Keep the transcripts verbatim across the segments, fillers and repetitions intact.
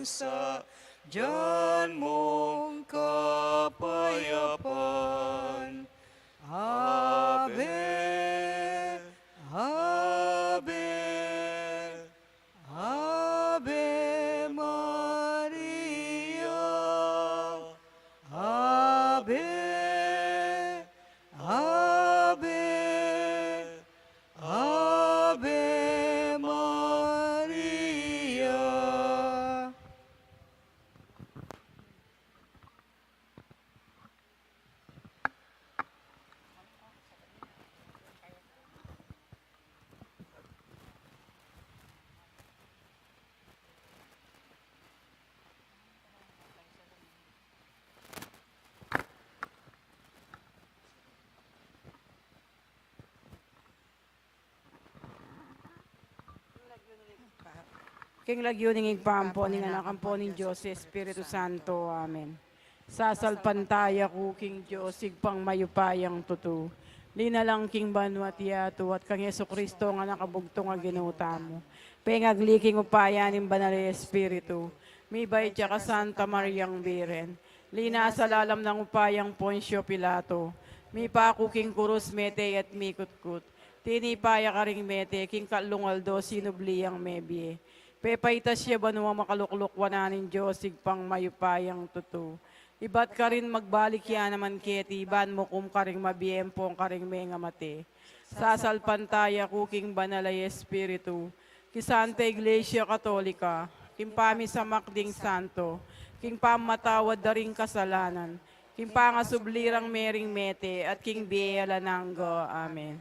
sadyan mung kapayapan. Ave, Ave, Ave Maria, Ave, Ave, Ave Maria. King lagyu ning Ibpa, ampo ning Anak, ampo ning Dios Espiritu Santo. Amen. Sasalpantaya ku king Dios, Ibpang mayupayang tutu, linalang king banua at yatu, at kang Jesucristo a Anak a bugtung a Ginu tamu, pengagli king upaya ning Banal a Espiritu, mibait ya ka Santa Mariang Biren, linasa lalam nang upayang Poncio Pilato, mipaku king kurus, mete ya at mikutkut, tinipa ya karing mete, king katlung aldo sinubli yang mebie. Pepaitas ya banua, makalukluk wanan ning Dios Ibpang mayupayang tutu. Ibat karin magbalik ya naman keti ban mukum karing mabie ampong karing mengamate. Sasalpantaya ku king Banal a Espiritu, king Santa Iglesia Katolika, king pamisamak ding santo, king pamamatawad da ring kasalanan, king pangasubli rang mering mete, at king bie alang angga. Amen.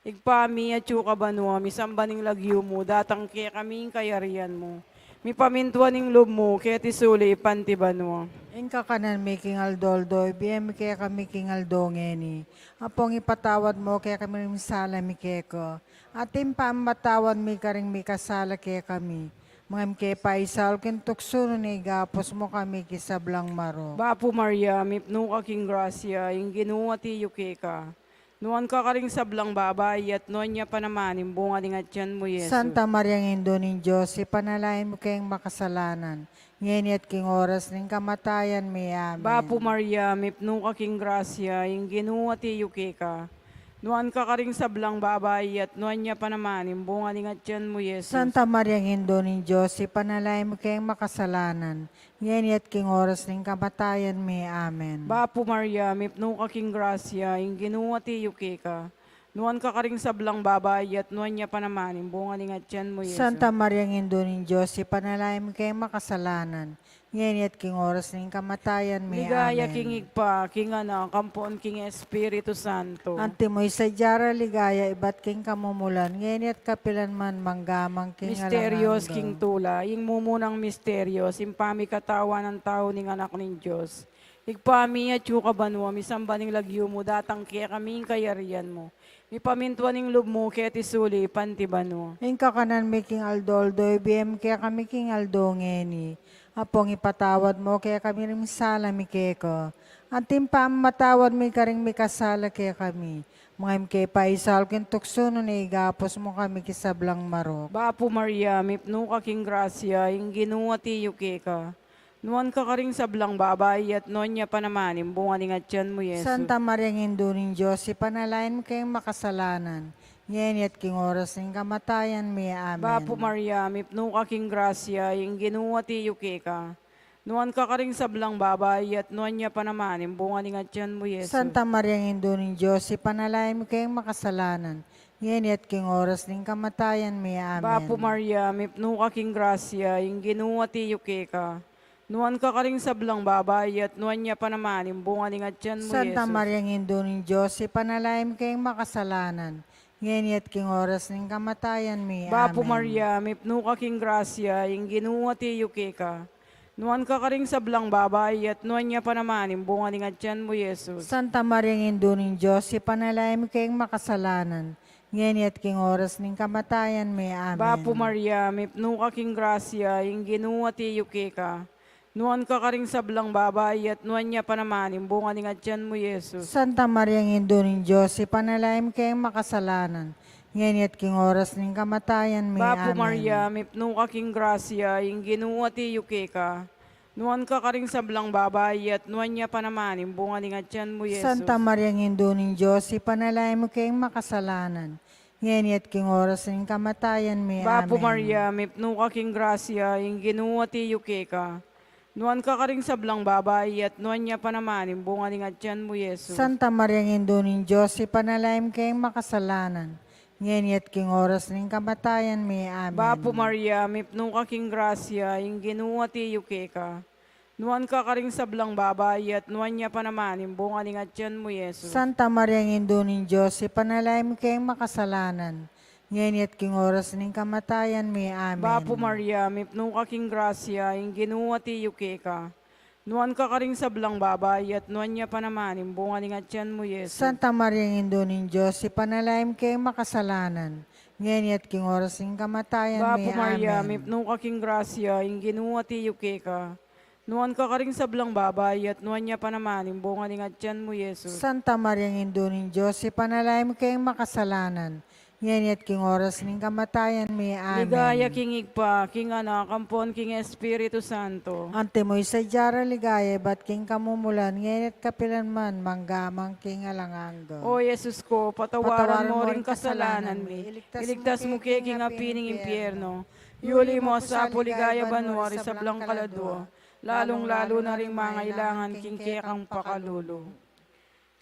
Ibpa mi, atsu ka banua, misamban ing lagyu mu, datang kekami ing kayarian mu, mipamintuan ing lub mu, keti sulip anti banua. Ing kakanan mi king aldo-aldo, ibie mu kekami king aldo ngeni. Ampong ipatawad mu kekami ring sala mi keka, anti ing pamamatawad mi karing mikasala kekami. Manga e mu ke paisaul king tuksu, nune ikabus mu kami king sablang marok. Bapu Maria, mipnu ka king grasya, ing Ginu atiu keka. Nuan ka karing sablang babai, at nuan ya pa naman ing bunga ning atian mu, Jesus. Santa Maria, Indu ning Dios, ipanalangin mu keng makasalanan, ngeni at king oras ning kamatayan mi. Amen. Bapu Maria, mipnu ka king grasya, ing Ginu atiu keka. Nuan ka karing sablang babai, at nuan ya pa naman ing bunga ning atian mu, Jesus. Santa Maria, Indu ning Dios, ipanalangin mu keng makasalanan, ngeni at king oras ning kamatayan mi. Amen. Bapu Maria, mipnu ka king grasya, ing Ginu atiu keka. Nuan ka karing sablang babai, at nuan ya pa naman ing bunga ning atian mu, Jesus. Santa Maria, Indu ning Dios, ipanalangin mu keng makasalanan, ngeni at king oras ning kamatayan mi. Ligaya. Amen. King Ibpa, king Anak, ampon king Espiritu Santo. Antimo ing sadya rang ligaya ibat king kamumulan, ngeni at kapilan man, mangga man king alang angga. Misterios king tula. Ing mumunang misterios, ing pamikatawan nang tau ning Anak ning Dios. Ibpa mi, atsu ka banua, misamban ing lagyu mu, datang kekami ing kayarian mu, mipamintuan ing lub mu keti sulip anti banua. Ing kakanan mi king aldo-aldo, ibie mu kekami king aldo ngeni. Ampong ipatawad mu kekami ring sala mi keka, anti ing pamamatawad mi karing mikasala kekami. Manga e mu ke paisaul king tuksu, nune ikabus mu kami king sablang marok. Bapu Maria, mipnu ka king grasya, ing Ginu atiu keka. Nuan ka karing sablang babai, at nuan ya pa naman ing bunga ning atian mu, Jesus. Santa Maria, Indu ning Dios, ipanalangin mu keng makasalanan, ngeni at king oras ning kamatayan mi. Amen. Bapu Maria, mipnu ka king grasya, ing Ginu atiu keka. Nuan ka karing sablang babai, at nuan ya pa naman ing bunga ning atian mu, Jesus. Santa Maria, Indu ning Dios, ipanalangin mu keng makasalanan, ngeni at king oras ning kamatayan mi. Amen. Bapu Maria, mipnu ka king grasya, ing Ginu atiu keka. Nuan ka karing sablang babai, at nuan ya pa naman ing bunga ning atian mu, Jesus. Santa Maria, Indu ning Dios, ipanalangin mu keng makasalanan, ngeni at king oras ning kamatayan mi. Bapu Maria, mipnu ka king grasya, ing Ginu atiu keka. Nuan ka karing sablang babai, at nuan ya pa naman ing bunga ning atian mu, Jesus. Santa Maria, Indu ning Dios, ipanalangin mu keng makasalanan, ngeni at king oras ning kamatayan mi. Amen. Bapu Maria, mipnu ka king grasya, ing Ginu atiu keka. Nuan ka karing sablang babai, at nuan ya pa naman ing bunga ning atian mu, Jesus. Santa Maria, Indu ning Dios, ipanalangin mu keng makasalanan, ngeni at king oras ning kamatayan mi. Bapu Maria, mipnu ka king grasya, ing Ginu atiu keka. Nuan ka karing sablang babai, at nuan ya pa naman ing bunga ning atian mu, Jesus. Santa Maria, Indu ning Dios, ipanalangin mu keng makasalanan, ngeni at king oras ning kamatayan mi. Bapu Maria, mipnu ka king grasya, ing Ginu atiu keka. Nuan ka karing sablang babai, at nuan ya pa naman ing bunga ning atian mu, Jesus. Santa Maria, Indu ning Dios, ipanalangin mu keng makasalanan, ngeni at king oras ning kamatayan mi. Amen. Bapu Maria, mipnu ka king grasya, ing Ginu atiu keka. Nuan ka karing sablang babai, at nuan ya pa naman ing bunga ning atian mu, Jesus. Santa Maria, Indu ning Dios, ipanalangin mu keng makasalanan, ngeni at king oras ning kamatayan mi. Amen. Bapu Maria, mipnu ka king grasya, ing Ginu atiu keka. Nuan ka karing sablang babai, at nuan ya pa naman ing bunga ning atian mu, Jesus. Santa Maria, Indu ning Dios, ipanalangin mu keng makasalanan, ngeni at king oras ning kamatayan mi. Bapu Maria, mipnu ka king grasya, ing Ginu atiu keka. Nuan ka karing sablang babai, at nuan ya pa naman ing bunga ning atian mu, Jesus. Santa Maria, Indu ning Dios, ipanalangin mu keng makasalanan, ngeni at king oras ning kamatayan mi. Amen. Ligaya king Ibpa, king Anak, ampon king Espiritu Santo. Antimo ing sadya rang ligaya, ibat king kamumulan, ngeni at kapilan man, mangga man king alang angga. O Jesus ko, patawaran mo ring kasalanan mi. Iligtas mu ke king api ning impyerno. Yuli mo sa pu ligaya banua ring sablang kaladua, lalung-lalu na ring mangailangan king kekang pakalulu.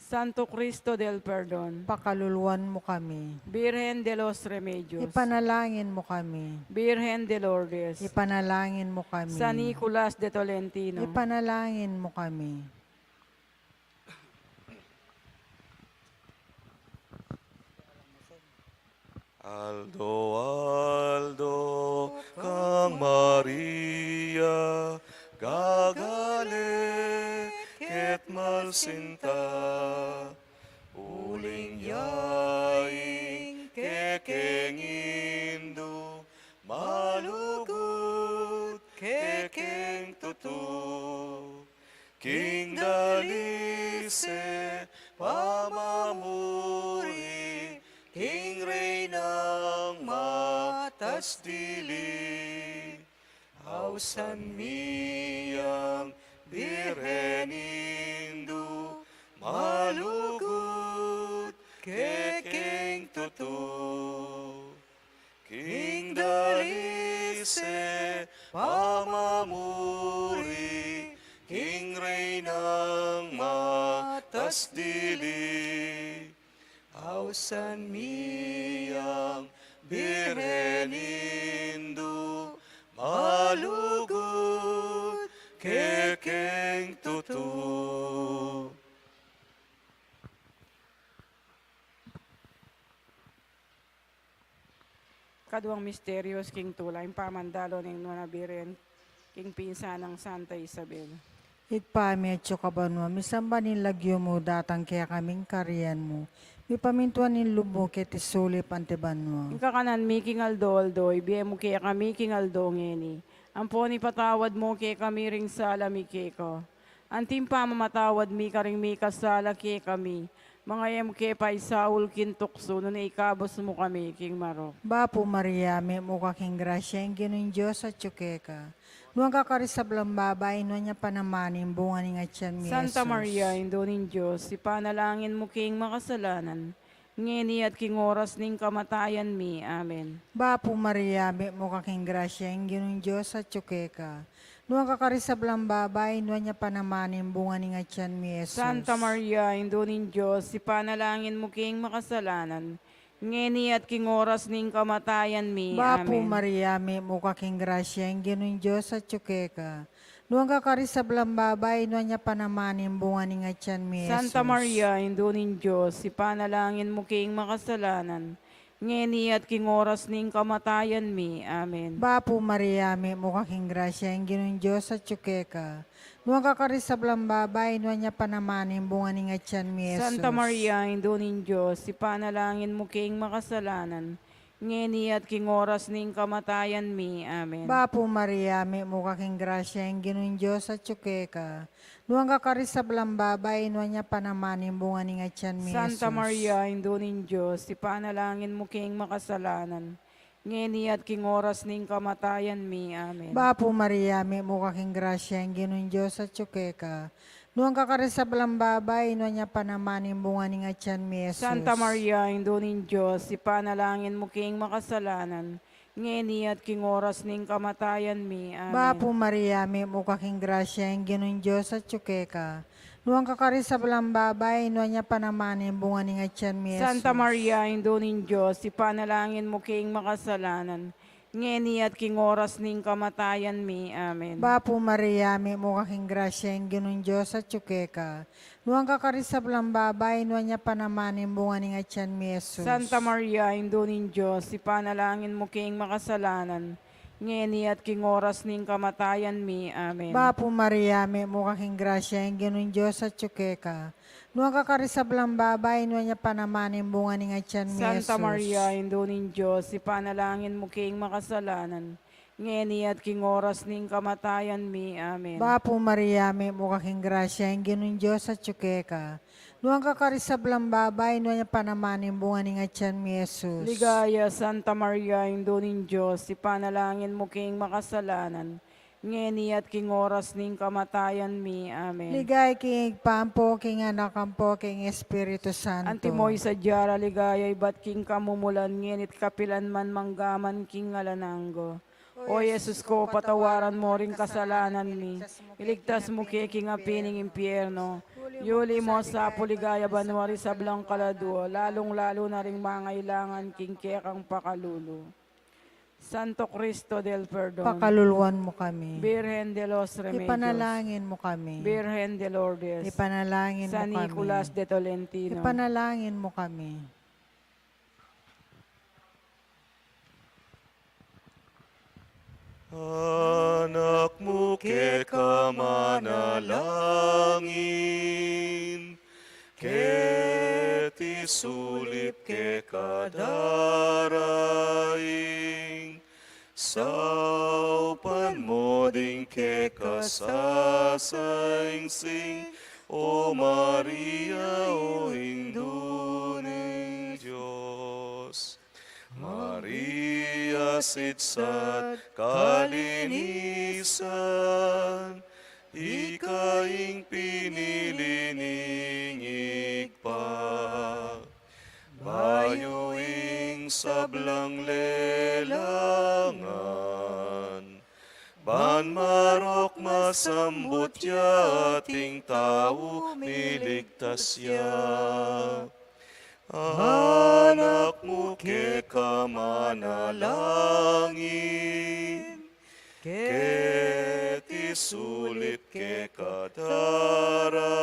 Santo Cristo del Perdon, pakaluluan mu kami. Birhen de los Remedios, ipanalangin mu kami. Birhen de Lourdes, ipanalangin mu kami. San Nicolas de Tolentino, ipanalangin mu kami. Aldo-aldo kang Maria, gagale ket malsinta, uling ya ing kekeng Indu, malugud kekeng tutu. King dalise pamamuri, king Reynang matas dili. Ausan mi yang Birhen Indu, malugud kekeng tutu. King dalise pamamuri, king Reynang matas dili. Ausan mi yang Birhen Indu, malugud kekeng tutu. Kaduang misterios king tula, ing pamandalo ning Nuan a Birhen king pinsan nang Santa Isabel. Ibpa mi, atsu ka banua, misamban ing lagyu mu, datang kekami ing karian mu, mipamintuan ing lub mu keti sulip anti banua. Ing kakanan mi king aldo-aldo, ibie mu kekami king aldo ngeni. Ampon ipatawad mu kekami ring sala mi keka, anti ing pamamatawad mi karing mikasala kekami. Manga e mu ke paisaul king tuksu, nune ikabus mu kami king marok. Bapu Maria, mitmu ka king grasya, ing Ginung Dios atyu keka. Nuan ka karing sablang babai, nuan ya pa naman ing bunga ning atyan mi, Santa Jesus. Maria, Indu ning Dios, ipanalangin mu king makasalanan, ngeni at king oras ning kamatayan mi. Amen. Bapu Maria, mitmu ka king grasya, ing Ginung Dios atyu keka. Nuan ka karing sablang babai, nuan ya pa naman ing bunga ning atyan mi, Jesus. Santa Maria, Indu ning Dios, ipanalangin mu king makasalanan, ngeni at king oras ning kamatayan mi. Bapu Amen. Maria, mitmu ka king grasya, ing Ginung Dios atyu keka. Nuan ka karing sablang babai, nuan ya pa naman ing bunga ning atyan mi, Santa Jesus. Maria, Indu ning Dios, ipanalangin mu king makasalanan, ngeni at king oras ning kamatayan mi. Amen. Bapu Maria, mitmu ka king grasya, ing Ginung Dios atyu keka. Nuan ka karing sablang babai, nuan ya pa naman ing bunga ning atyan mi, Jesus. Santa Maria, Indu ning Dios, ipanalangin mu king makasalanan, ngeni at king oras ning kamatayan mi. Amen. Bapu Maria, mitmu ka king grasya, ing Ginung Dios atyu keka. Nuan ka karing sablang babai, nuan ya pa naman ing bunga ning atyan mi, Santa Jesus. Maria, Indu ning Dios, ipanalangin mu king makasalanan, ngeni at king oras ning kamatayan mi. Amen. Bapu Maria, mitmu ka king grasya, ing Ginung Dios atyu keka. Nuan ka karing sablang babai, nuan ya pa naman ing bunga ning atyan mi, Jesus. Santa Maria, Indu ning Dios, ipanalangin mu king makasalanan, ngeni at king oras ning kamatayan mi. Amen. Bapu Maria, mitmu ka king grasya, ing Ginung Dios atyu keka. Nuan ka karing sablang babai, nuan ya pa naman ing bunga ning atyan mi, Santa Jesus. Maria, Indu ning Dios, ipanalangin mu king makasalanan, ngeni at king oras ning kamatayan mi. Amen. Bapu Maria, mitmu ka king grasya, ing Ginung Dios atyu keka. Nuan ka karing sablang babai, nuan ya pa naman ing bunga ning atyan mi, Jesus. Santa Maria, Indu ning Dios, ipanalangin mu king makasalanan, ngeni at king oras ning kamatayan mi. Amen. Bapu Maria, mitmu ka king grasya, ing Ginung Dios atyu keka. Nuan ka karing sablang babai, nuan ya pa naman ing bunga ning atyan mi, Santa Jesus. Maria, Indu ning Dios, ipanalangin mu king makasalanan, ngeni at king oras ning kamatayan mi. Amen. Bapu Maria, mitmu ka king grasya, ing Ginung Dios atyu keka. Nuan ka karing sablang babai, nuan ya pa naman ing bunga ning atyan mi, Jesus. Ligaya, Santa Maria, Indu ning Dios, ipanalangin mu king makasalanan, ngeni at king oras ning kamatayan mi. Amen. Ligaya king Ibpa ampo, king Anak ampo, king Espiritu Santo. Antimo ing sadya ra ligaya ibat king kamumulan, ngeni't kapilan man, mangga man king alang angga. O Jesus ko, patawaran mo ring kasalanan mi, iligtas mu ke king api ning impyerno, yuli mo sa pu ligaya banua ring sablang kaladua, lalung-lalu na ring mangailangan king kekang pakalulu. Santo Cristo del Perdon, pakaluluan mu kami. Virgen de los Remedios, ipanalangin mu kami. Virgen de Lourdes, ipanalangin mu kami. San Nicolas de Tolentino, ipanalangin mu kami. Anak mu keka manalangin, keti sulip keka daraing, saupan mo ding keka sasaingsing, O Maria, o Indu ning Dios. Maria, sitsat kalinisan, ika ing pinili ning Ibpa, bayu ing sablang lelangan, ban marok masambut ya at ing tau miligtas ya. Anak mu keka manalangin, keti sulip keka daraing,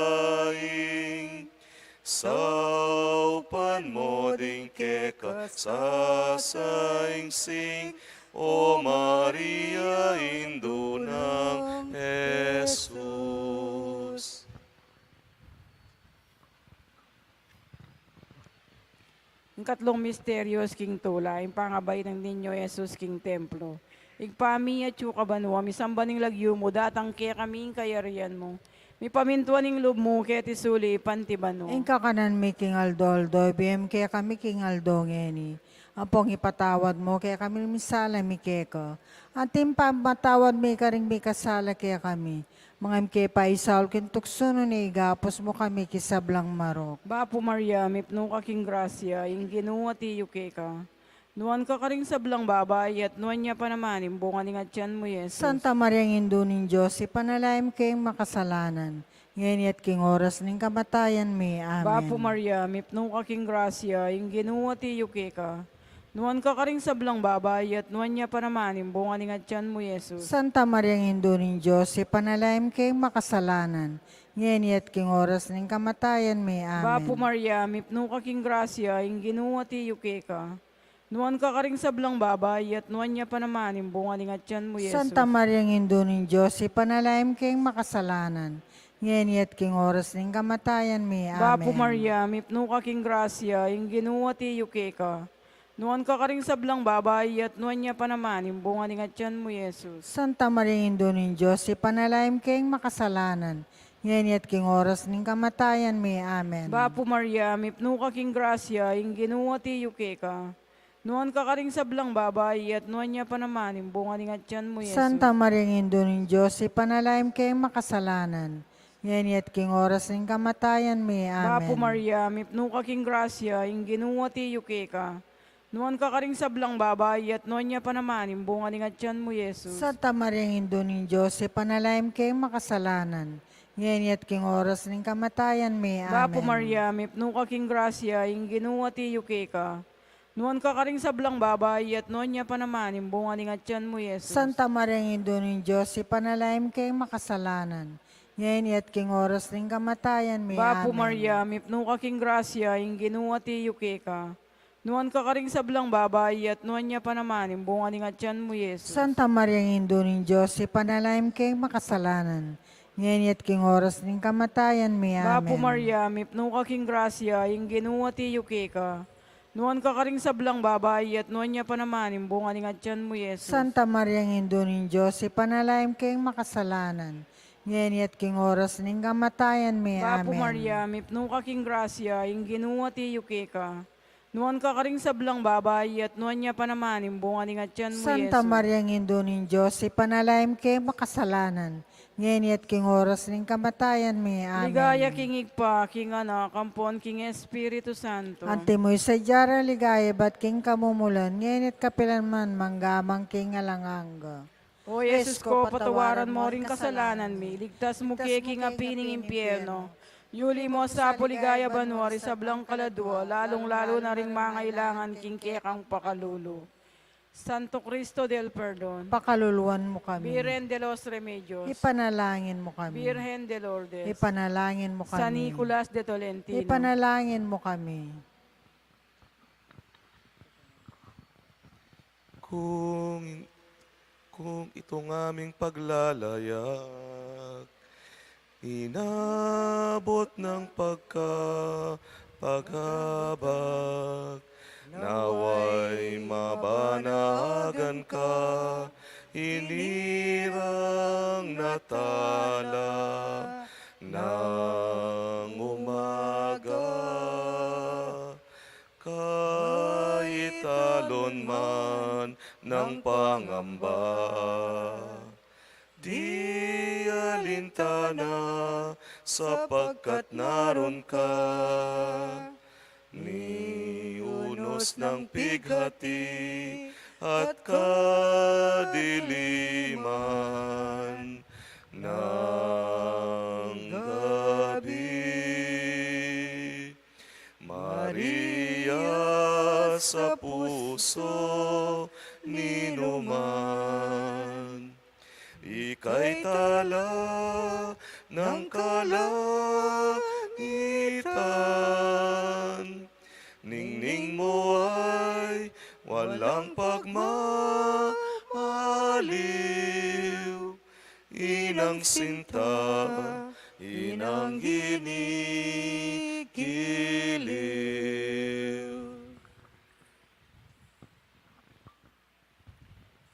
saupan mo ding keka sasaingsing, O Maria, Indu nang Jesus. Ing katlung misteryus king tula, ing pangabait nang Niño Jesus king templo. Ibpa mi, atsu ka banua, misamban ing lagyu mu, datang kekami ing kayarian mu, mipamintuan ing lub mu keti sulip anti banua. Ing kakanan mi king aldo-aldo, ibie mu kekami king aldo ngeni. Ampong ipatawad mu kekami ring sala mi keka, anti ing pamamatawad mi karing mikasala kekami. Manga e mu ke paisaul king tuksu, nune ikabus mu kami king sablang marok. Bapu Maria, mipnu ka king grasya, ing Ginu atiu keka. Nuan ka karing sablang babai, at nuan ya pa naman ing bunga ning atian mu, Jesus. Santa Maria, Indu ning Dios, ipanalangin mu keng makasalanan, ngeni at king oras ning kamatayan mi. Amen. Bapu Maria, mipnu ka king grasya, ing Ginu atiu keka. Nuan ka karing sablang babai, at nuan ya pa naman ing bunga ning atian mu, Jesus. Santa Maria, Indu ning Dios, ipanalangin mu keng makasalanan, ngeni at king oras ning kamatayan mi. Amen. Bapu Maria, mipnu ka king grasya, ing Ginu atiu keka. Nuan ka karing sablang babai, at nuan ya pa naman ing bunga ning atian mu, Jesus. Santa Maria, Indu ning Dios, ipanalangin mu keng makasalanan, ngeni at king oras ning kamatayan mi. Amen. Bapu Maria, mipnu ka king grasya, ing Ginu atiu keka. Nuan ka karing sablang babai, at nuan ya pa naman ing bunga ning atian mu, Jesus. Santa Maria, Indu ning Dios, ipanalangin mu keng makasalanan, ngeni at king oras ning kamatayan mi. Amen. Bapu Maria, mipnu ka king grasya, ing Ginu atiu keka. Nuan ka karing sablang babai, at nuan ya pa naman ing bunga ning atian mu, Jesus. Santa Maria, Indu ning Dios, ipanalangin mu keng makasalanan, ngeni at king oras ning kamatayan mi. Amen. Bapu Maria, mipnu ka king grasya, ing Ginu atiu keka. Nuan ka karing sablang babai, at nuan ya pa naman ing bunga ning atian mu, Jesus. Santa Maria, Indu ning Dios, ipanalangin mu keng makasalanan, ngeni at king oras ning kamatayan mi. Amen. Bapu Maria, mipnu ka king grasya, ing Ginu atiu keka. Nuan ka karing sablang babai, at nuan ya pa naman ing bunga ning atian mu, Jesus. Santa Maria, Indu ning Dios, ipanalangin mu keng makasalanan, ngeni at king oras ning kamatayan mi. Bapu Maria, mipnu ka king grasya, ing Ginu atiu keka. Nuan ka karing sablang babai, at nuan ya pa naman ing bunga ning atian mu, Jesus. Santa Maria, Indu ning Dios, ipanalangin mu keng makasalanan, ngeni at king oras ning kamatayan mi. Amen. Bapu Maria, mipnu ka king grasya, ing Ginu atiu keka. Nuan ka karing sablang babai, at nuan ya pa naman ing bunga ning atian mu, Jesus. Santa Maria, Indu ning Dios, ipanalangin mu keng makasalanan, ngeni at king oras ning kamatayan mi. Bapu Maria, mipnu ka king grasya, ing Ginu atiu keka. Nuan ka karing sablang babai, at nuan ya pa naman ing bunga ning atian mu, Santa Maria, Indu ning Dios, ipanalangin mu keng makasalanan, ngeni at king oras ning kamatayan mi. Amen. Ligaya king Ibpa, king Anak, ampon king Espiritu Santo. Antimo ing sadya rang ligaya ibat king kamumulan, ngeni at kapilan man, mangga man king alang angga. O Jesus ko, patawaran mo ring kasalanan mi, ligtas mu ke king api ning impyerno, yuli mo sa pu ligaya banua ring sablang kaladua, lalung-lalu na ring mangailangan king kekang pakalulu. Santo Cristo del Perdon, pakaluluan mu kami. Virgen de los Remedios, ipanalangin mu kami. Virgen de Lourdes, ipanalangin mu kami. San Nicolas de Tolentino, ipanalangin mu kami. Kung, kung itong aming paglalayag inabot ng pagkapagabag, nawa'y mabanagan ka, inirang natala ng umaga. Kahit alon man ng pangamba, di alintana, sapagkat naroon ka. Ni unos ng pighati at kadiliman ng gabi. Maria sa puso ninuman, ika'y tala ng kalangitan. Ningning mo ay walang pagmamaliw, Inang sinta, inang ginigiliw.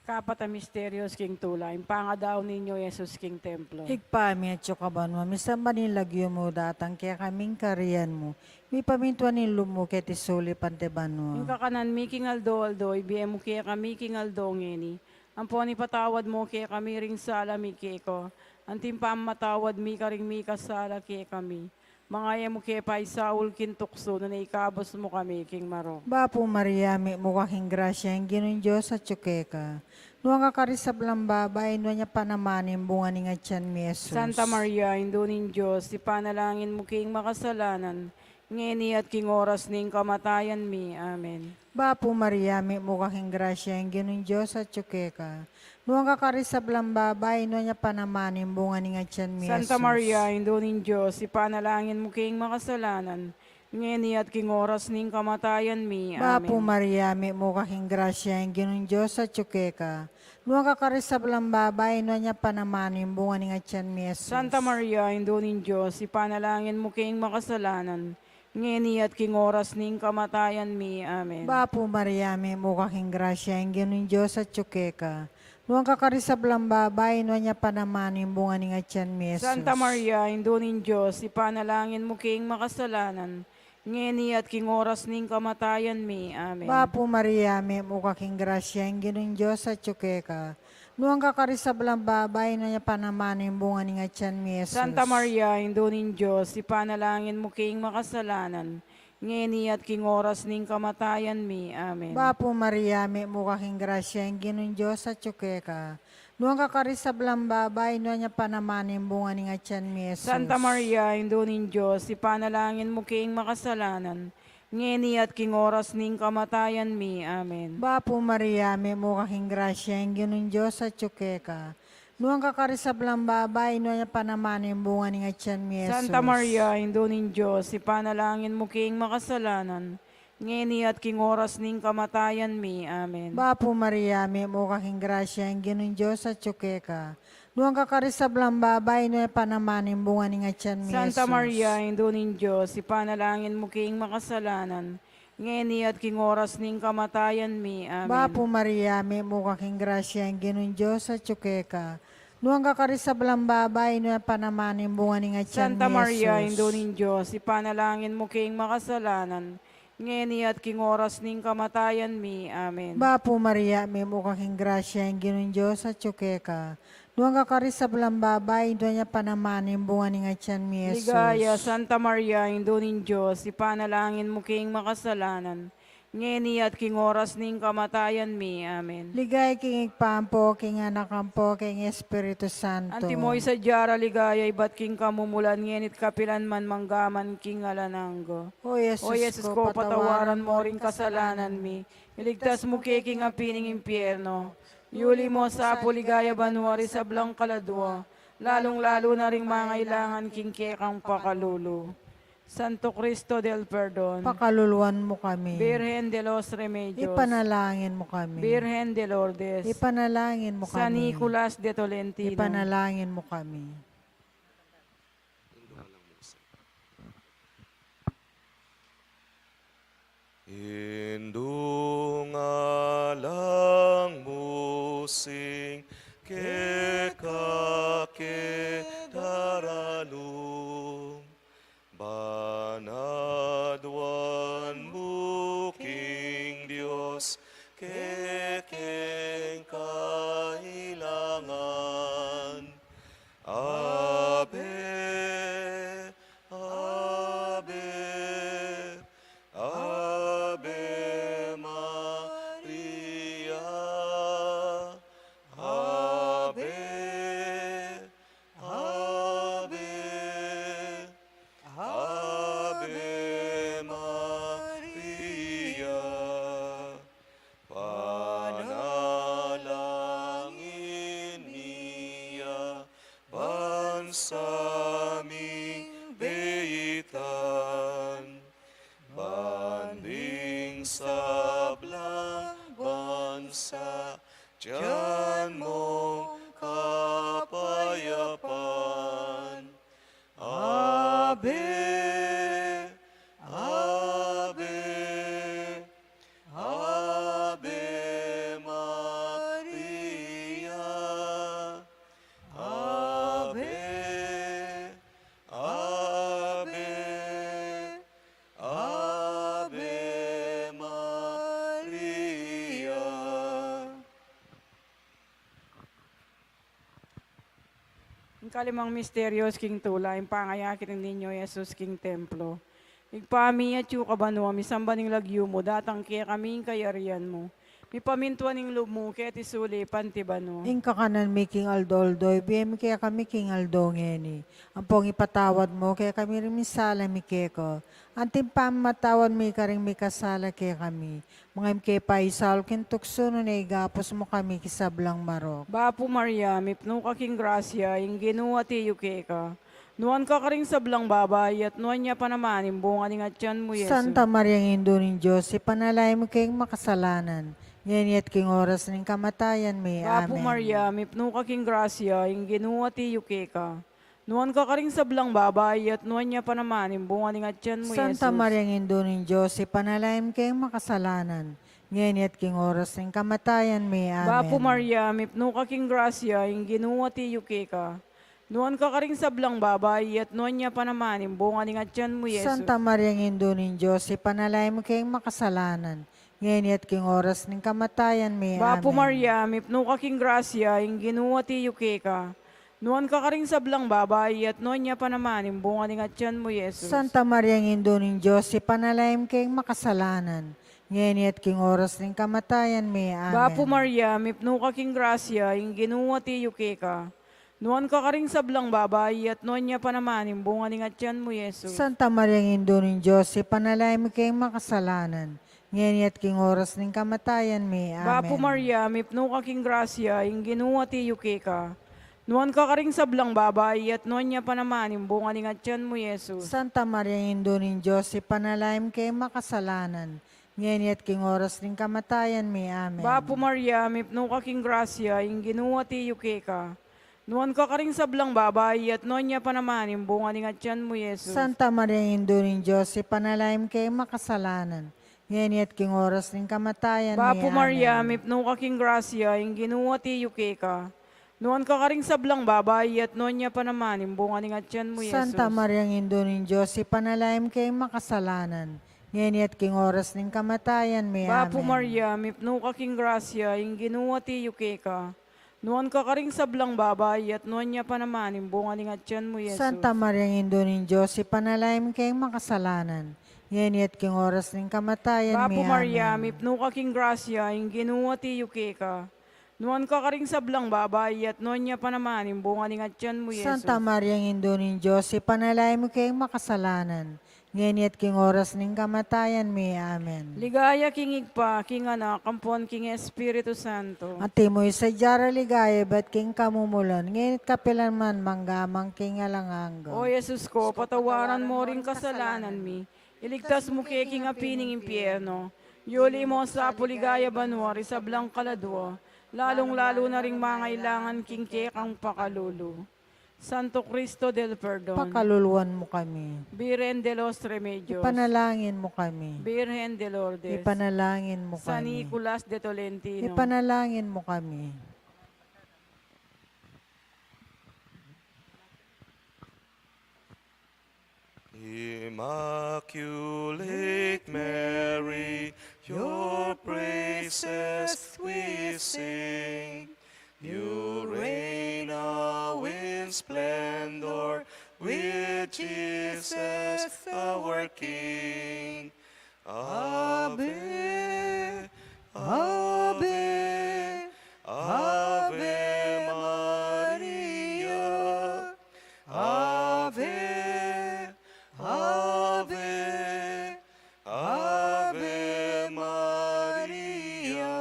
Kapat a misterios king tula, ing pangadaun ning Niño Jesus king templo. Ibpa mi, atsu ka banua, misamban ya ing lagyu mu, datang kekami ing kayarian mu, mipamintuan ing lub mu keti sulip anti banua. Ing kakanan mi king aldo-aldo, ibie mu kekami king aldo ngeni. Ampon ipatawad mu kekami ring sala mi keka, anti ing pamamatawad mi karing mikasala kekami. Manga e mu ke paisaul king tuksu, nune ikabus mu kami king marok. Bapu Maria, mitmu ka king grasya, ing Ginung Dios atyu keka. Nuan ka karing sablang babai, nuan ya pa naman ing bunga ning atyan mi, Jesus. Santa Maria, Indu ning Dios, ipanalangin mu keng makasalanan, ngeni at king oras ning kamatayan mi. Amen. Bapu Maria, mitmu ka king grasya, ing Ginung Dios atyu keka. Nuan ka karing sablang babai, nuan ya pa naman ing bunga ning atyan mi, Santa Jesus. Maria, Indu ning Dios, ipanalangin mu keng makasalanan, ngeni at king oras ning kamatayan mi. Bapu Amen. Maria, mitmu ka king grasya, ing Ginung Dios atyu keka. Nuan ka karing sablang babai, nuan ya pa naman ing bunga ning atyan mi, Jesus. Santa Maria, Indu ning Dios, ipanalangin mu keng makasalanan, ngeni at king oras ning kamatayan mi. Amen. Bapu Maria, mitmu ka king grasya, ing Ginung Dios atyu keka. Nuan ka karing sablang babai, nuan ya pa naman ing bunga ning atyan mi, Jesus. Santa Maria, Indu ning Dios, ipanalangin mu king makasalanan, ngeni at king oras ning kamatayan mi. Amen. Bapu Maria, mitmu ka king grasya, ing Ginung Dios atyu keka. Nuan ka karing sablang babai, nuan ya pa naman ing bunga ning atyan mi, Jesus. Santa Maria, Indu ning Dios, ipanalangin mu king makasalanan, ngeni at king oras ning kamatayan mi. Amen. Bapu Maria, mitmu ka king grasya, ing Ginung Dios atyu keka. Nuan ka karing sablang babai, nuan ya pa naman ing bunga ning atyan mi, Jesus. Santa Maria, Indu ning Dios, ipanalangin mu king makasalanan, ngeni at king oras ning kamatayan mi. Amen. Bapu Maria, mitmu ka king grasya, ing Ginung Dios atyu keka. Nuan ka karing sablang babai, nuan ya pa naman ing bunga ning atyan mi, Jesus. Santa Maria, Indu ning Dios, ipanalangin mu king makasalanan, ngeni at king oras ning kamatayan mi. Amen. Bapu Maria, mitmu ka king grasya, ing Ginung Dios atyu keka. Nuan ka karing sablang babai, nuan ya pa naman ing bunga ning atyan mi, Santa Jesus. Maria, Indu ning Dios, ipanalangin mu king makasalanan, ngeni at king oras ning kamatayan mi. Amen. Bapu Maria, mitmu ka king grasya, ing Ginung Dios atyu keka. Nuan ka karing sablang babai, nuan ya pa naman ing bunga ning atyan mi, Jesus. Santa Maria, Indu ning Dios, ipanalangin mu king makasalanan, ngeni at king oras ning kamatayan mi. Amen. Bapu Maria, mitmu ka king grasya, ing Ginung Dios atyu keka. Nuan ka karing sablang babai, nuan ya pa naman ing bunga ning atyan mi, Jesus. Ligaya, Santa Maria, Indu ning Dios, ipanalangin mu king makasalanan, ngeni at king oras ning kamatayan mi. Amen. Ligaya king Ibpa, ampo king Anak, ampo king Espiritu Santo. Antimo ing sadya ra ligaya ibat king kamumulan, ngeni't kapilan man, mangga man king alang angga. O Jesus ko, patawaran mu ring kasalanan mi, iligtas mu ke king api ning impyerno, yuli mu sa pu king ligaya banua ring sablang kaladua, lalung-lalu na ring mangailangan king kekang pakalulu. Santo Cristo del Perdon, pakaluluan mu kami. Virgen de los Remedios, ipanalangin mu kami. Virgen de Lourdes, ipanalangin mu kami. San Nicolas de Tolentino, ipanalangin mu kami. Indung alang musing keka ke daralung, banadwan mu king Dios kekeng kailangan. Ave, Ave, Ave Maria, Ave, Ave, Ave Maria. Panalangin mi ya bansa ming beitan, ban ding sablang bansa tiyan mung kapayapan. Ave, Ave, Ave Maria, Ave, Ave, Ave Maria. Ing kalimang misteryos king tula, ing pangayakit ning Niño Jesus king templo. Ibpa mi, atyu ka banua, misamban ing lagyu mu, datang kekami ing kayarian mu. Mipamintuan ing lub mu, keti sulip anti banua. Ing kakanan mi king aldo-aldo, ibie mu kekami king aldo ngeni. Ampong ipatawad mu kekami ring misala mi keka, anti ing pamamatawad mi karing mikasala kekami. Manga e mu ke paisaul king tuksu, nune ikabus mu kami king sablang marok. Bapu Maria, mipnu ka king grasya, ing Ginu atyu keka. Nuan ka karing sablang babai, at nuan ya pa naman ing bunga ning atyan mu, Jesus. Santa Maria, Indu ning Dios, ipanalangin mu keng makasalanan, ngeni at king oras ning kamatayan mi. Amen. Bapu Maria, mipnu ka king grasya, ing Ginu atyu keka. Nuan ka karing sablang babai, at nuan ya pa naman ing bunga ning atian mu, Santa Jesus. Maria, Indu ning Dios, ipanalangin mu keng makasalanan, ngeni at king oras ning kamatayan mi. Amen. Bapu Maria, mipnu ka king grasya, ing Ginu atiu keka. Nuan ka karing sablang babai, at nuan ya pa naman ing bunga ning atian mu, Jesus. Santa Maria, Indu ning Dios, ipanalangin mu keng makasalanan, ngeni at king oras ning kamatayan mi. Bapu Amen. Maria, mipnu ka king grasya, ing Ginu atiu keka. Nuan ka karing sablang babai, at nuan ya pa naman ing bunga ning atian mu, Jesus. Santa Maria, Indu ning Dios, ipanalangin mu keng makasalanan, ngeni at king oras ning kamatayan mi. Amen. Bapu Maria, mipnu ka king grasya, ing Ginu atiu keka. Nuan ka karing sablang babai, at nuan ya pa naman ing bunga ning atian mu, Jesus. Santa Maria, Indu ning Dios, ipanalangin mu keng makasalanan, ngeni at king oras ning kamatayan mi. Amen. Bapu Maria, mipnu ka king grasya, ing Ginu atiu keka. Nuan ka karing sablang babai, at nuan ya pa naman ing bunga ning atian mu, Jesus. Santa Maria, Indu ning Dios, ipanalangin mu keng makasalanan, ngeni at king oras ning kamatayan mi. Amen. Bapu Maria, mipnu ka king grasya, ing Ginu atiu keka. Nuan ka karing sablang babai, at nuan ya pa naman ing bunga ning atian mu, Jesus. Santa Maria, Indu ning Dios, ipanalangin mu keng makasalanan, ngeni at king oras ning kamatayan mi. Bapu Maria, amen, mipnu ka king grasya, ing Ginu atiu keka. Nuan ka karing sablang babai, at nuan ya pa naman ing bunga ning atian mu, Santa Jesus. Maria, Indu ning Dios, ipanalangin mu keng makasalanan, ngeni at king oras ning kamatayan mi. Bapu amen. Maria, mipnu ka king grasya, ing Ginu atiu keka. Nuan ka karing sablang babai, at nuan ya pa naman ing bunga ning atian mu, Jesus. Santa Maria, Indu ning Dios, ipanalangin mu keng makasalanan, ngeni at king oras ning kamatayan mi. Bapu Maria, amen, mipnu ka king grasya, ing Ginu atiu keka. Nuan ka karing sablang babai, at nuan ya pa naman ing bunga ning atian mu, Jesus. Santa Maria, Indu ning Dios, ipanalangin mu keng makasalanan, ngeni at king oras ning kamatayan mi. Amen. Ligaya king Ibpa, king Anak, ampon king Espiritu Santo. Antimo ing sadya rang ligaya ibat king kamumulan, ngeni at kapilan man, mangga man king alang angga. O Jesus ko, patawaran mu ring kasalanan mi, iligtas mu ke king api ning impyerno, yuli mu sa pu king ligaya banua ring sablang kaladua, lalung-lalu na ring mangailangan king kekang pakalulu. Santo Cristo del Perdon. Pakaluluan mu kami. Virgen de los Remedios. Ipanalangin mu kami. Virgen de Lourdes. Ipanalangin mu kami. San Nicolas de Tolentino. Ipanalangin mu kami. Immaculate Mary, your praises we sing. You reign now in splendor with Jesus our King. Ave, Ave, Ave Maria. Ave, Ave, Ave Maria.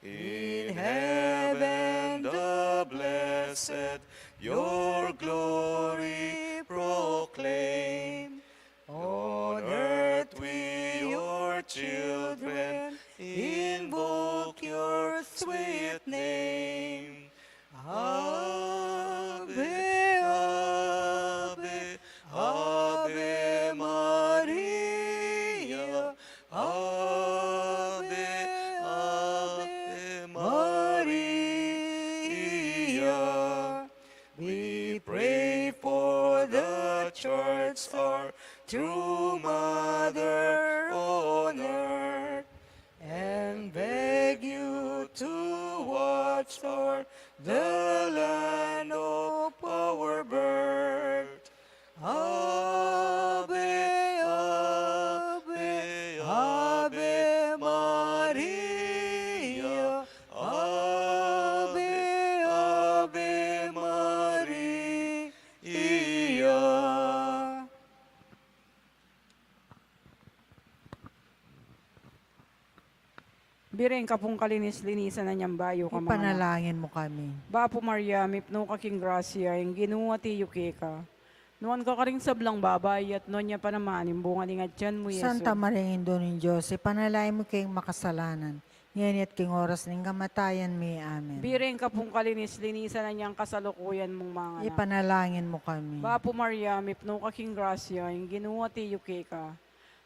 In heaven the blessed your glory proclaim. On earth we, your children, invoke your sweet name. Ave, Ave, Ave Maria. Ave, Ave Maria. We pray for the Church, our true mother on earth, and beg you to watch o'er the land of our birth. Ave, Ave, Ave Maria. Ave, Ave Maria. Biring ka pung kalinis-linisan na niang bayu ka manganak. Ipanalangin mu kami. Bapu Maria, mipnu ka king grasya, ing Ginu atiu keka. Nuan ka karing sablang babai, at nuan ya pa naman ing bunga ning atian mu, Jesus. Santa Maria, Indu ning Dios, ipanalangin mu keng makasalanan, ngeni at king oras ning kamatayan mi. Amen. Biren ka pung kalinis-linisan, inyang kasalukuyan mung manganak. Ipanalangin mu kami. Bapu Maria, mipnu ka king grasya, ing Ginu atiu keka.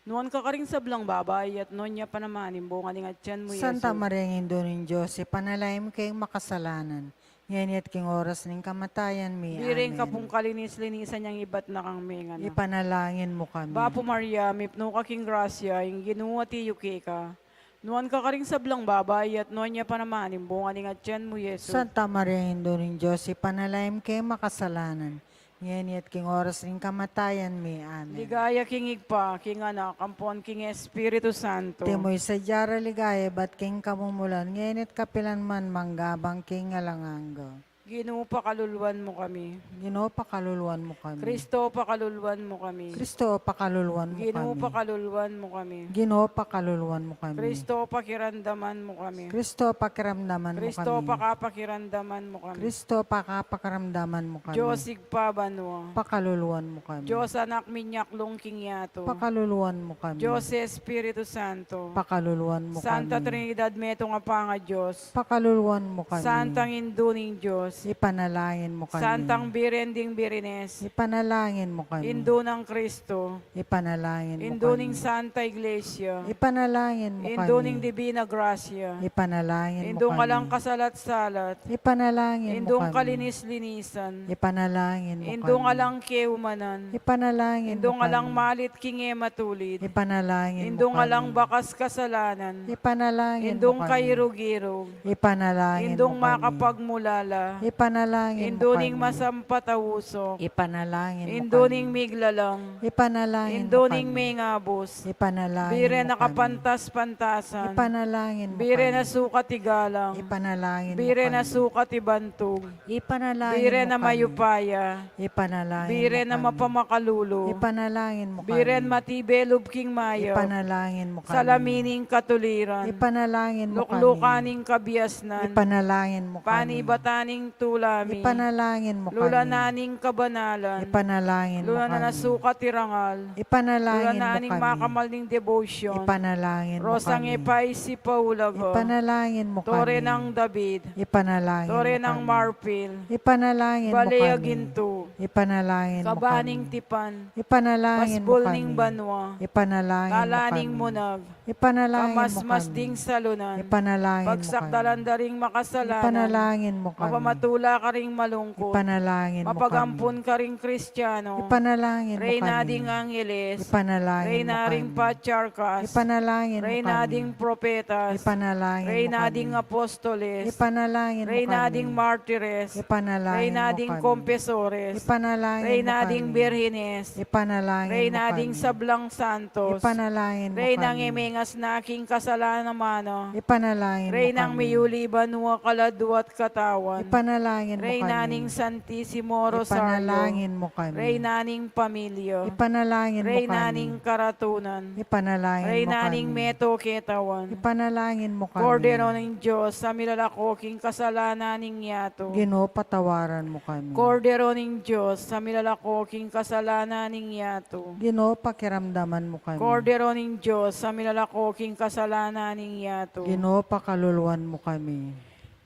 Nuan ka karing sablang babai, at nuan ya pa naman ing bunga ning atian mu, Santa Yesu. Maria, Indu ning Dios, ipanalangin mu keng makasalanan, ngeni at king oras ning kamatayan mi. Biren ka pung kalinis-linisan, inyang ibat na kang menganak. Ipanalangin mu kami. Bapu Maria, mipnu ka king grasya, ing Ginu atiu keka. Nuan ka karing sablang babai, at nuan ya pa naman ing bunga ning atian mu, Yesu. Santa Maria, Indu ning Dios, ipanalangin mu keng makasalanan, ngeni at king oras ning kamatayan mi. Amen. Ligaya king Ibpa, king Anak, ampon king Espiritu Santo. Antimo ing sadya rang ligaya ibat king kamumulan, ngeni at kapilan man, mangga man king alang angga. Ginu, pakaluluan mu kami. Ginu, pakaluluan mu kami. Kristo, pakaluluan mu kami. Kristo, pakaluluan mu kami. Ginu, pakaluluan mu kami. Ginu, pakaluluan mu kami. Kristo, pakiramdaman mu kami. Kristo, pakiramdaman mu kami. Kristo, pakapakiramdaman mu kami. Kristo, pakapakiramdaman mu kami. Dios Ibpa banua, pakaluluan mu kami. Dios Anak, minyaklung king yatu, pakaluluan mu kami. Dios Espiritu Santo, pakaluluan mu kami. Santa Trinidad, metung a panga-Dios, pakaluluan mu kami. Santang Indu ning Dios, ipanalangin mu kami. Santang Biren ding Birines, ipanalangin mu kami. Indu nang Kristo, ipanalangin mu kami. Indu ning Santa Iglesia, ipanalangin mu kami. Indu ning Divina Gracia, ipanalangin mu kami. Indung alang kasalat-salat, ipanalangin mu kami. Indung kalinis-linisan, ipanalangin mu kami. Indung alang keumanan, ipanalangin mu kami. Indung alang malit king e matulid, ipanalangin mu kami. Indung alang bakas kasalanan, ipanalangin mu kami. Indung kairug-irug, ipanalangin mu kami. Indung makapagmulala, ipanalangin mu kami. Indu ning masampat a usok, ipanalangin mu kami. Indu ning miglalang, ipanalangin mu kami. Indu ning mengabus, ipanalangin mu kami. Biren a kapantas-pantasan, ipanalangin mu kami. Biren a sukat igalang, ipanalangin mu kami. Biren a sukat ibantug, ipanalangin mu kami. Biren a mayupaya, ipanalangin mu kami. Biren a mapamakalulu, ipanalangin mu kami. Biren matibe lub king mayap, ipanalangin mu kami. Salamin ning katuliran, ipanalangin mu kami. Luklukan ning kabiasnan, ipanalangin mu kami. Panibatan ning tula mi, ipanalangin mu kami. Lulanan ning kabanalan, ipanalangin mu kami. Lulanan a sukat irangal, ipanalangin mu kami. Lulanan ning makamal ning debosyon, ipanalangin mu kami. Rosang e paisipan ulaga, ipanalangin mu kami. Tore nang David, ipanalangin mu kami. Tore nang marpil, ipanalangin mu kami. Bale a gintu, ipanalangin mu kami. Kaba ning tipan, ipanalangin mu kami. Pasbul ning banua, ipanalangin mu kami. Tala ning munag, ipanalangin mu kami. Kamasmas ding salunan, ipanalangin mu kami. Pagsakdalan da ring makasalanan, ipanalangin mu kami. Mapamatula karing malungkut, ipanalangin mu kami. Mapagampun karing Kristiano, ipanalangin mu kami. Reyna ding angeles, ipanalangin mu kami. Reyna ring patriarkas, ipanalangin mu kami. Reyna ding propetas, ipanalangin mu kami. Reyna ding apostoles, ipanalangin mu kami. Reyna ding martires, ipanalangin mu kami. Reyna ding kompesores, ipanalangin mu kami. Reyna ding birhines, ipanalangin mu kami. Reyna ding sablang santos, ipanalangin mu kami. Reynang e mengasna king kasalanan a mano, ipanalangin mu kami. Reynang miyuli banua, kaladua at katawan, ipanalangin mu kami. Reyna ning Santisimo Rosario, ipanalangin mu kami. Reyna ning pamilya, ipanalangin mu kami. Reyna ning karatunan, ipanalangin mu kami. Reyna ning meto ketawan, ipanalangin mu kami. Kordero ning Dios, a milalako king kasalanan ning yatu, Ginu, patawaran mu kami. Kordero ning Dios, a milalako king kasalanan ning yatu, Ginu, pakiramdaman mu kami. Kordero ning Dios, a milalako king kasalanan ning yatu, Ginu, pakaluluan mu kami.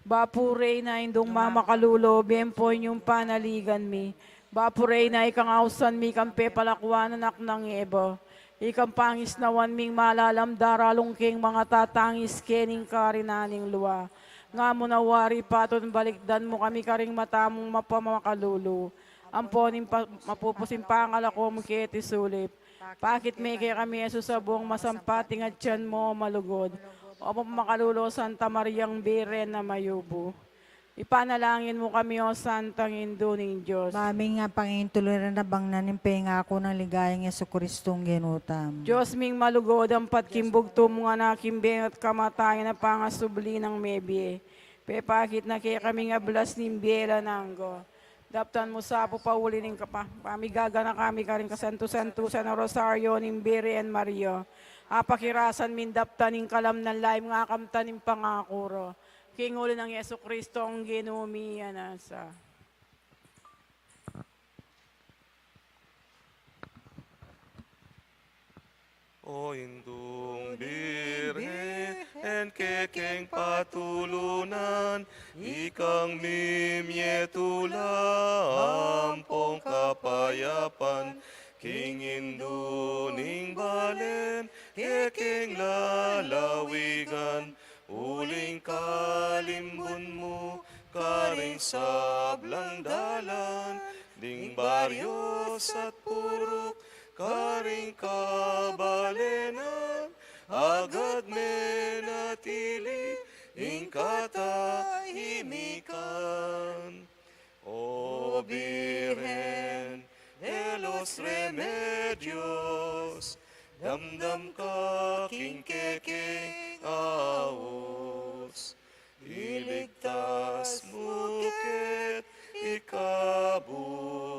Bapu Reyna, Indung mamakalulu, bempon yung panaligan mi. Bapu Reyna, ikang ausan mi kang pepalakuan anak nang Eva. Ikang pangisnawan ming malalam daralung king mangatatangis kening karinan ning lua. Nga mu na wari patun balikdan mu kami karing mata mung mapamakalulu. Ampon ing pa-, mapupus ing pangalako mu keti sulip. Pakit me kekami, Jesus, a buung masampat ing atian mu, malugud. O mapamakalulu Santa Mariang Biren a mayubu. Ipanalangin mu kami, O Santang Indu ning Dios. Ba ming apangintuluran a bangnan ing pengaku nang ligayang Jesucristong Ginu tamu. Dios ming malugud, ampat king bugtung mung Anak, king bie at kamatayan a pangasubli nang mebie, pepakit na kekami ing ablas ning bie alang angga. Daptan mu sa pu pauli ning kapa-, pamigaganaka mi karing kasantu-santusan a Rosario ning Birhen Maria. Apakirasan mi ing daptan ning kalamnan lagyu ming akamtan ing pangaku ra. King uli nang Jesucristong Ginu mi. Amen. O Indung Birhen, kekeng patulunan, ikang mimye tula ampong kapayapan, king indu ning balen, kekeng lalawigan, uling kalimbun mu karing sablang dalan, ding baryos at purok, karing kabalenan, agad menatili ing katahimikan. O Birhen de los Remedios, damdam ka king kekeng aus, iligtas mu ke't ikabus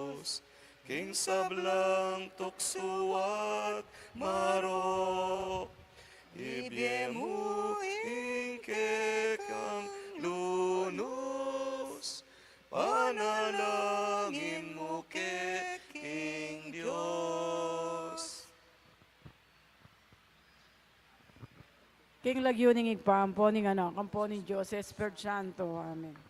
king sablang tuksu at marok. Ibie mu ing kekang lunus, panalangin mu ke king Dios. King lagyu ning Ibpa, ampo ning Anak, ampo ning Dios Espiritu Santo. Amen.